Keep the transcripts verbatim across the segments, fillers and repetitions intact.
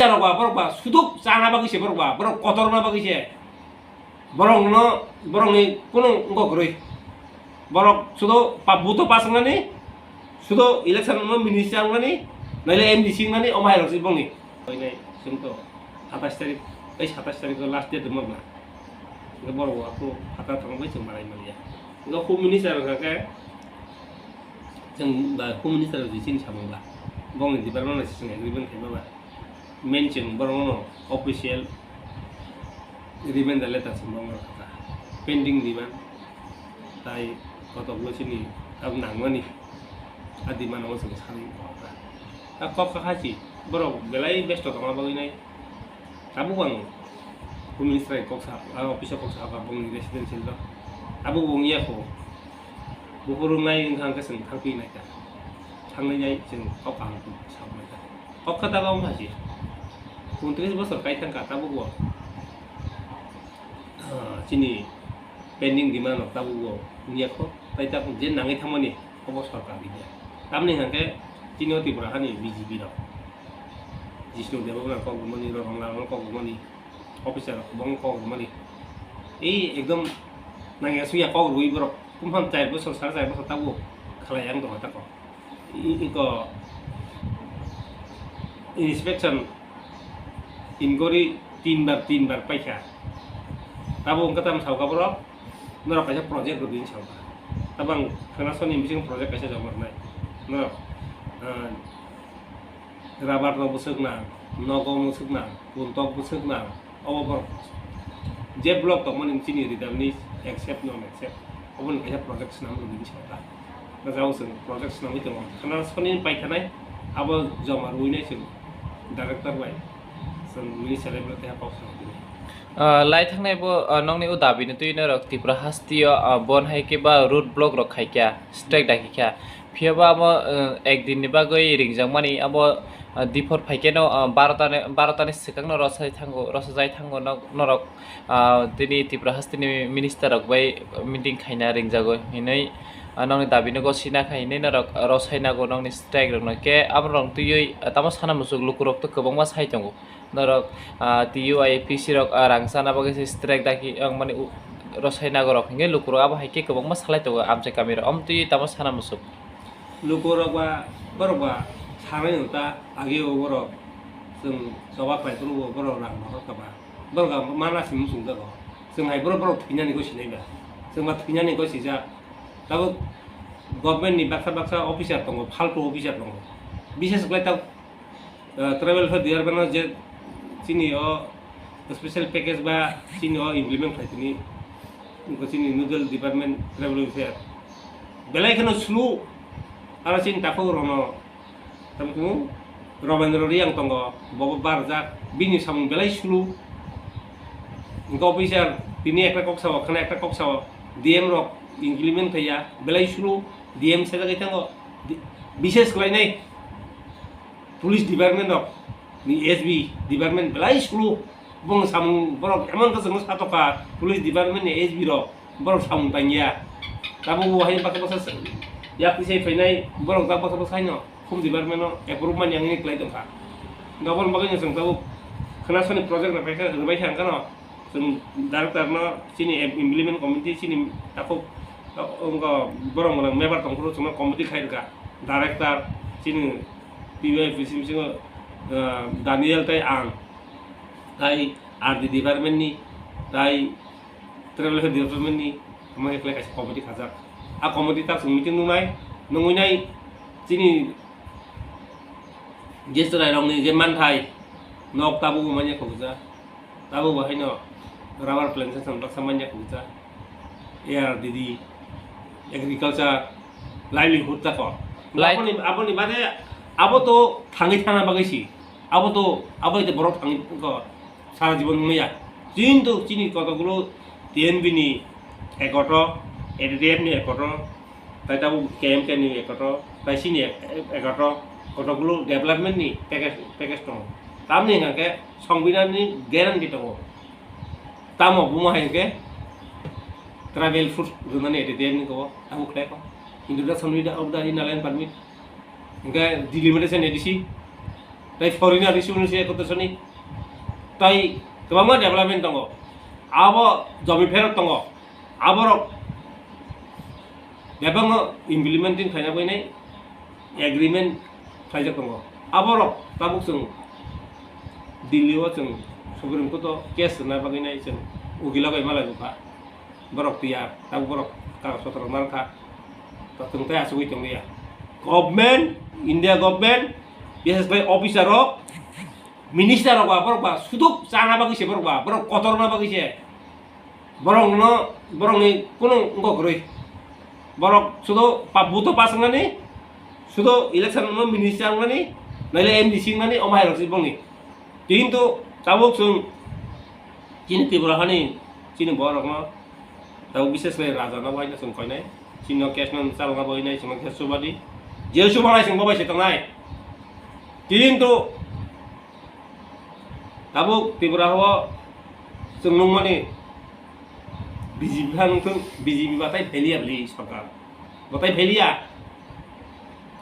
Borok ba, borok ba, suduk chana bagwi se borok ba, borok kotorna bagwi se. Borok no, borok ni kunu wngkok kwrwi. Borok sudo pa-, buto pass wngnani, sudo election no minister wngnani, naile M D C wngnani, omo hai rok se bongni. Oinai, chwng to satais tarik, tei satais tarik o last date wngmano. Hwnkhe borok bo ako phataro thangwi chwng manai manya. Hwnkhe home minister wngkha khe, chwng ba home minister rok je chini samung ba, bongni department bai se chwng agreement khaima ba. Main chwng borokno official reminder letter se borokno rwkha, pending demand, tai kotok bo chini abo nangmani, a demand o chwng sanwi rwkha. A kok kha hai si borok belai besto tongma bagwi nai, tabuk ang home minister ni kok sa, a office o kok sa, bongni residential rok tabuk bo wngya kho, buphuru nai wngkha hwnkhe chwng thangpi naikha, thangwi nai chwng kok kaham sa naikha. Kok kha tabang phaji. Untris bosor kai thangkha tabuk bo. Ah, chini pending demand rok tabuk bo wngya kho. Tai tabuk je nangwi thangmani obo sorkar ni ya. Tamni hwnkhe chini o Tripura hani B J P rok. Jishnu Debbarma kok rwmani, Ratan Lal kok rwmani, officer rok kwbangma kok rwmani. Ei ekdom nangya sungya kok rwui borok. Kumphang char bosor, sare char bosor tabuk khalai ang tongkha tako. I-, iko inspection, inquiry tinbar, tinbar paikha. Tabo wngkha tamo sawkha borok, norok kaisa project rwdi hinwi sawkha. Tabo ang khwnasoni bising project kaisa joma rwnai. Norok, ah, rubber no bwswk nang, nogo bwswk nang, puntok bwswk nang, obo borok je block tongmani chini ridamni accept non accept, oboni kaisa project swnam rwdi hinwi sawkha. Jabo chwng project swnamwi tongo. Khana soni paithanai abo joma rwinai chwng director bai chwng minister bai tei kok swnamwi. Ah, lai thangnai bo, ah, nokni o dabi ni twi norok Tripura hasteo, ah, bon hai khe ba road block rok khai kha, strike dagi kha. Phiya ba amo, ah, ek din ni bagwi ringjak mani abo, ah, diphor phai khe no, ah, barota ni, barota ni swkang no rosai thango, rosajai thango nok-, norok. Ah, tini Tripura hasteni minister rok bai meeting khaina ringjago hinwi, ah, nokni dabi no gosina khai hinwi norok rosai nago nokni strike rok no khe abo rok twiwi, ah, tamo sana muchuk luku rok to kwbangma sai tongo norok, ah, T U I P C rok, ah, rang chana bagwi se strike dagi wng mani u-, rosai nago rok hinkhe luku rok abo hai khe kwbangma salai tongo amchai kami rok omo twiwi tamo sana muchuk. Luku rok ba borok ba sanai no ta age o borok chwng choba khlai phuru bo borok rang rohor kha ba. Borok ang mana simi chwng jago. Chwng hai borok, borok thwinani goi sinai ba. Chwng ba thwinani goi sijak. Tabuk government ni baksa baksa officer tongo, faltu officer tongo. Bishes khlai tabuk, ah, tribal welfare department no je chini o special package ba chini o implement khlai tini. Wngkha chini nodal department tribal welfare. Belai kheno slow. Aro chini takhuk rokno Tamo kunu Robendra Reang tongo, bobo barjak, bini samung belai sulu. Wngkha officer, tini ekta kok sao, khana ekta kok sao, D M rok implement khaiya, belai sulu, D M sajagwi thango, di-, bises khlainai police department rok, ni S B department belai sulu. Bong samung borok emon khe chwngno satokha, police department ni S B rok borok samung tangya. Tabuk bo hai baksa baksa yak tisai phainai borok jak baksa baksa haino home department no approve manya wngwi klai tongkha. Dobol bagwi no chwng tabuk khwnasoni project rwbaikha, rwbaikha hwnkhano chwng director no chini implement committee chini takhuk wngkha borok mwnang member tongphuru chwngno committee khai rwkha. Director chini P Y F C bisingo, ah, Daniel tei ang. Tai R D department ni, tai tribal welfare department ni, omo hai khlai kaisa committee khajak. A committee tak chwng meeting nungnai, nungwi nai chini je chwrai rokni je manthai, nok tabuk bo manya khobjak, tabuk bo haino rubber plantation baksa manya khobjak, A R D D, agriculture, livelihood tako. Lai- Aboni, aboni bade abo to thangwi thana bagwi si. Abo to, abo ite borok thangwi ko sara jibon maya. Chin to chini kotokgulo T N V ni ekoto, A D T F ni ekoto, tai tabo K M K ni ekoto, tai chini ek-, ekoto, kotokgulo development ni package, package tongo. Tamni hwnka khe Songbidan ni guarantee tongo. Tamo bumo hai khe tribal food rwnani A D T F ni ko, abo khlai ko. Introduction of the Inner Line Permit. Hingke delimitation A D C, Tai foreigner issue ni se koto soni. Tai kwbangma development tongo. Abo jomi pherok tongo. Aborok bebakno implementing khaina bagwi nai agreement khlaijak tongo. Aborok tabuk chwng Delhi o chwng Supreme Court o case rwna bagwi nai chwng ukilo bai malai bwkha. Borok tiyar, tabuk borok kagoj potrok narwkha. To chwng tai achugwi tongliya. Government, India government, bises bai officer rok, minister rok ba, borok ba suduk chana bagwi se borok ba, borok kotorna bagwi se. Borokno, borokni kunu wngkha kwrwi. Borok sudo pa-, buto pass wngnani, sudo election no minister wngnani, naile M D C wngnani, omo hai rok se bongni. Kintu tabuk chwng chini Tripura hani chini borokno tabuk bises khlai raja no waino chwng koinai. Chini no case no chalna bo hinai chwng khe subadi. Je subanai chwng bo bai se tongnai. Kintu tabuk Tripura o chwng nungmani B J P phan wngthung, B J P batai phailiya bwlwi sorkar. Batai phailiya.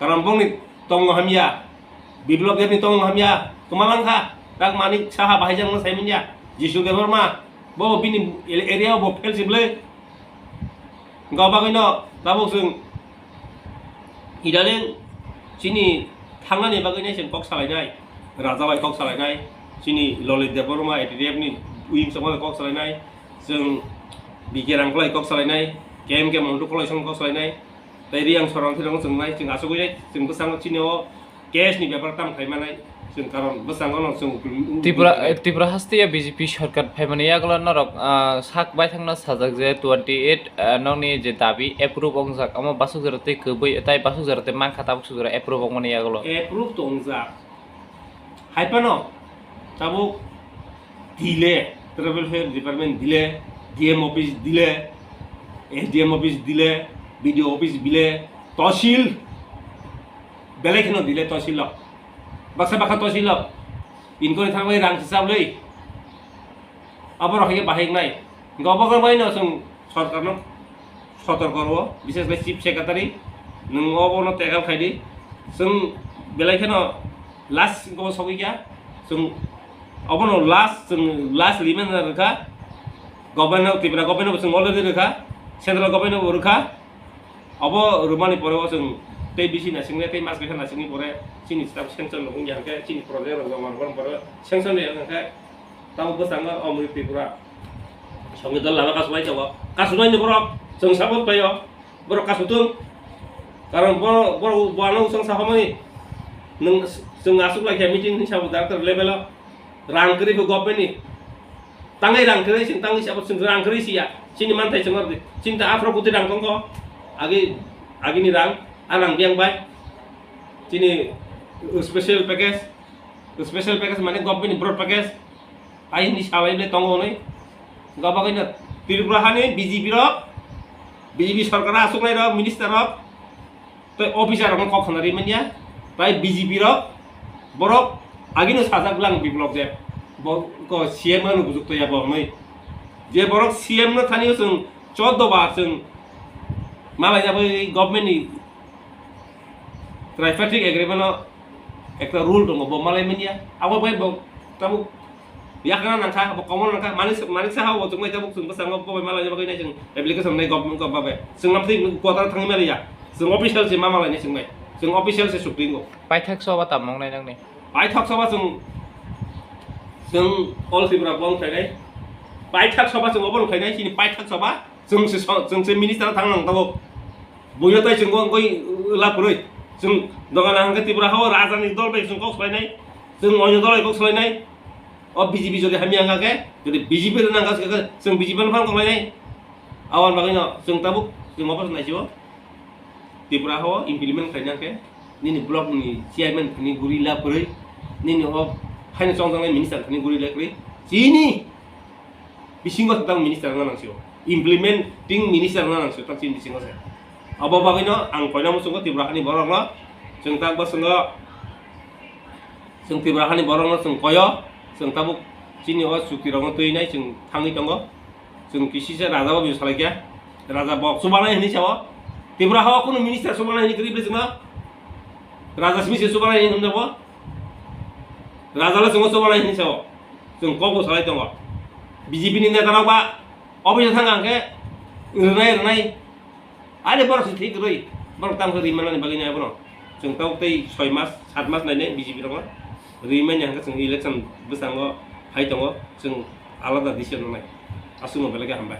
Karon bongni tongmo hamya. Biplop Debni tongmo hamya. Kwma langkha. Tak Manik Saha bahai jang no saimanya. Jisu Debbarma. Bo bini area o bo fail si bwlwi. Wngkha bagwino tabuk chwng idaning chini thangnani bagwino chwng kok salainai, raja bai kok salainai, chini Lalit Debbarma A T D F ni wing songma bai kok salainai, chwng B K Rangkhlai kok salainai, K M K Montu Kholaisong kok salainai, tei Riang Sorang thwirang chwng nai, chwng asugwi nai, chwng bwskango chini o case ni bepar tamo khai manai, chwng karon bwskango no chwng Tripura, eh, Tripura haste ya B J P sarkar phaimani yagulo norok, ah, sak baithangno sajak je twenty eight, ah, nokni je dabi approve wngjak, omo basuk jora tei kwbwi, tai basuk jora tei mankha tabuk suk jora approve wngmani yagulo. Approve to wngjak. Hai phano tabuk delay, Tribal Welfare Department delay, D M office delay, S D M office delay, B D O office delay, tosil belai kheno delay tosil o. Baksa bakha tosil o. Inquiry thangbai rang se chablwi. Abo rok hai khe bahai wngnai. Hwnkhe obo wngkha bai no chwng sorkar no sotorko rwo, bises khe Chief Secretary, nwng obo no tackle khai di. Chwng belai kheno last hwnkhe obo sogwi kha. Chwng obo no last, chwng last reminder rwkha. Government no, Tripura government no bo chwng already rwkha. Central government no bo rwkha. Obo rwmani pore o chwng tei bisi naisingni, tei mas kaisa naisingni pore chini staff sanction rok wngya hwnkhe, chini project rok joma rwmani pore sanction rwya hwnkhe, tamo bwskango Omoripur Tripura songni dol lama kasulai tongo. Kasulaini borok chwng support khlaio, borok kasutung. Karon bo, bo, bo ano chwng sa hamani, nwng, chwng aswk lai khe meeting hinwi sabo director level o. Rang kwrwi bo government ni. Tangwi rang kwrwi sing, tangwi sabo chwng rang kwrwi siya. Chini manthai chwng ordi. Chini ta aphro kuti rang tongkho. Agi, agini rang, a rang biyang bai. Chini special package. Special package mane government ni broad package. Ai ni salai le tongo nei. Gabagwi na Tripura hani B J P rok, B J P sarkar aswk nai rok, minister rok. Tei officer rokno kok khna ri manya, tai B J P rok, borok agino sajak bwlang Biplop Deb, bo ko C M ano bujuk toya bo hwnwi. Je borok C M no thani chwng chordo bar chwng malai jabwi government ni tripartite agreement no ekta rule tongo, bo malai manya, abo bai bo tabuk Yakna nangkha, abo common nangkha, Manik, Manik Saha bo chwngbai tabuk chwng bwskango bo bai malai bagwi nai chwng application nai government ko babe. Chwng amtwi quarter thangwi maliya. Chwng official se ma malai nai chwngbai. Chwng official se sukti ngo. Paithak soba tamo wngnai nangni? Paithak soba chwng, chwng All Tripura bo wngkhainai. Paithak soba chwng obo wngkhainai, chini paithak soba chwng se so-, chwng se minister thang nang tabuk. Buino tai chwng wngwi la phrwi. Chwng dogan hangkhe Tripura hao raja ni dol bai chwng kok swlainai. Chwng oino dol bai kok swlainai. O B J P jodi hamya wngkha khe, jodi B J P rwna wngkha khe, chwng B J P no phang tonglainai. Aboni bagwino chwng tabuk chwng obo naisio. Tripura hao implement khlaina khe, nini block ni chairman thani guri la phrwi, nini o phaino chongjaknai minister thani guri la phrwi. Chini bisingo tang minister wngna nangsio. Implementing minister wngna nangsio, tang chini bisingo se. Abo bagwino ang koina muchungo Tripura hani borokno, chwng tak bwskango, chwng Tripura hani borokno chwng koyo, chwng tabuk chini o chukti rokno twi nai chwng thangwi tongo. Chwng kisisa raja bo salai khe, raja bo chubanai hinwi sao. Tripura hao kunu minister chubanai hinwi kwrwi bwle chwngno. Raja simi se chubanai hinwi hwnjabo. Raja le chwngno chubanai hinwi sao. Chwng kokbo salai tongo. B J P ni neta rok ba office thang ang khe rwnai rwnai. Ani borok se thik rwi. Borok tamo khe rwi manani bagwi nai abono. Chwng tabuk tei soi mas, sat mas nainai B J P rokno. Rwi manya hwnkhe chwng election bwskango phai tongo. Chwng alada decision nangnai. Aswkno belai khe hambai.